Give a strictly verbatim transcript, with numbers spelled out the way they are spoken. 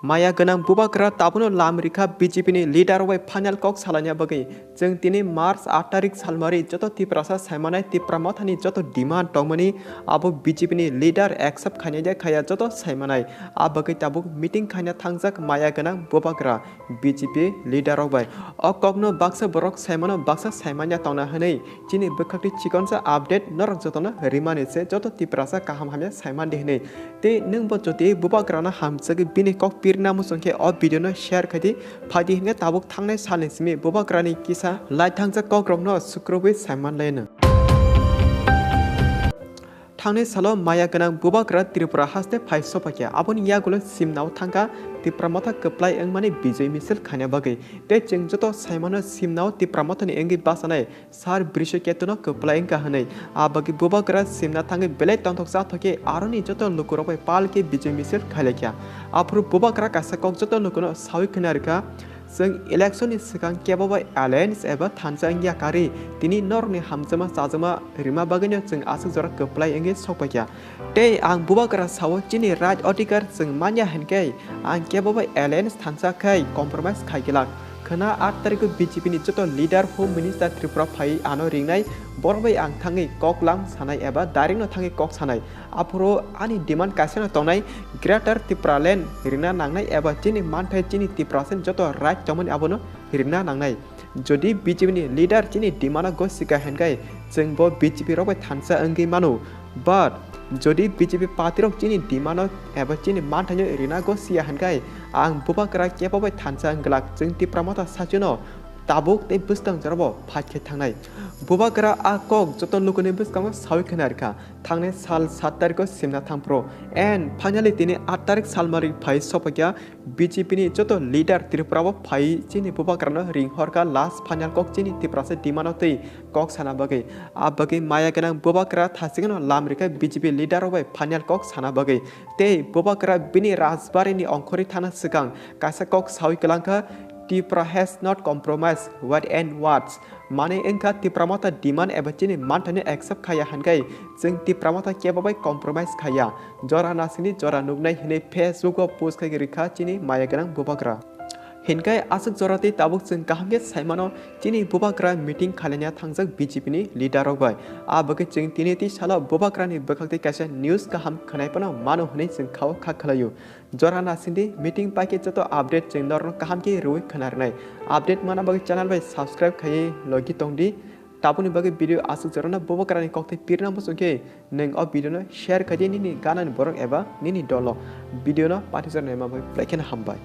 Maya gwnang bubagra tabuno lam rikha B J P ni leader rok bai final kok salaina bagwi. Chwng tini March aat tarik salmari joto Tiprasa saimanai Tipra Mothani joto demand tongmani abo B J P ni leader accept khainai de khaya joto saimanai. A bagwi tabuk meeting khaina thangjak maya gwnang bubagra B J P leader rok bai. O kokno baksa borok saimano baksa saimanya tongna hwnwi chini bwkhakni chikonsa update norok jotono rimani se joto Tiprasa kaham hamya saimandi hwnwi. Tei nwng bo jotoi bubagrano hamjagwi bini kok pirna muchung khe o video no share khai di, phai di hwnkhe tabuk thangnai salni simi bubagrani kisa lai thangjak kokrokno sukrubwi saiman laino. Thangnai salo maya gwnang bubagra Tripura haste phai sophaikha, aboni yagulo simnao thangkha Tipra Motha kwplai wngmani bijoi misil khaina bagwi. Tei chwng joto saimano simnao Tipra Mothani wngwi bachanai Sir Brishaketuno kwplai wngkha hwnwi. A bagwi bubagra simna thangwi belai tongthoksa thokhe aroni joto lukurok bai pal khe bijoi misil khailaikha. Aphuru bubagra kaisa kok joto lukuno sawi khna rwkha, chwng election ni swkang kebo bai alliance eba thansa wngya kari, tini norokni hamjakma chajakma rima bagwino chwng aswk jora kwplai wngwi sokpaikha. Tei ang bubagra sao chini right odhikar chwng manya hinkhe ang kebo bai alliance thansa khai compromise khai glak. Khwna aat tarikh o B J P ni joto leader, Home Minister Tripura phai ano ringnai, borok bai ang thangwi kok lam sanai eba direct no thangwi kok sanai. Aphuru ani demand kaisa no tongnai, Greater Tipraland rina nangnai eba chini manthai chini Tiprasa ni joto right tongmani abono rina nangnai. Jodi B J P ni leader chini demand o gosika hinkhe chwng bo B J P rok bai thansa wngwi mano. But jodi B J P party rok chini demand o eba chini manthaino rina gosiya hinkhe ang bubagra kebo bai thansa wng glak, chwng Tipra Motha sachino tabuk tei bwskang jorabo fight khe thangnai. Bubagra a kok joto lukuni bwskango sawi khna rikha. Thangnai sal saat tarikh o simna thangphuru. And finally tini aat tarikh salmari phai sophaikha B J P ni joto leader Tripura bo phai chini bubagrano ring horkha last final kok chini Tiprasa demand o twi kok sana bagwi. A bagwi maya gwnang bubagra thachikno lam rikha B J P leader rok bai final kok sana bagwi. Tei bubagra bini Rajbari ni ongkhorwi thana swkang kaisa kok sawi kwlangkha, "Tripura has not compromised, wait and watch." Mane wngkha Tipra Motha demand eba chini manthaino accept khaya hinkhe chwng Tipra Motha kebo bai compromise khaya. Jora nasingni jora nuknai hwnwi Facebook o post khai rikha chini maya gwnang bubagra. Hinkhe aswk jora tei tabuk chwng kaham khe saimano chini bubagra meeting khalaina thangjak B J P ni leader rok bai. A bagwi chwng tini tei salo bubagrani bwkhak tei kaisa news kaham khwnai phano mano hwnwi chwng khao kha khwlaio. Jora nasingdi meeting paikhe joto update chwng norokno kaham khe rwui khwnarnai. Update mana bagwi channel bai subscribe khaiwi logi tongdi. Tabukni bagwi video aswk jorano bubagrani kokthai pirna muchung khe nwng o video no share khaidi nini ganani borok eba nini dolo. Video no patichar naima bai belai kheno hambai.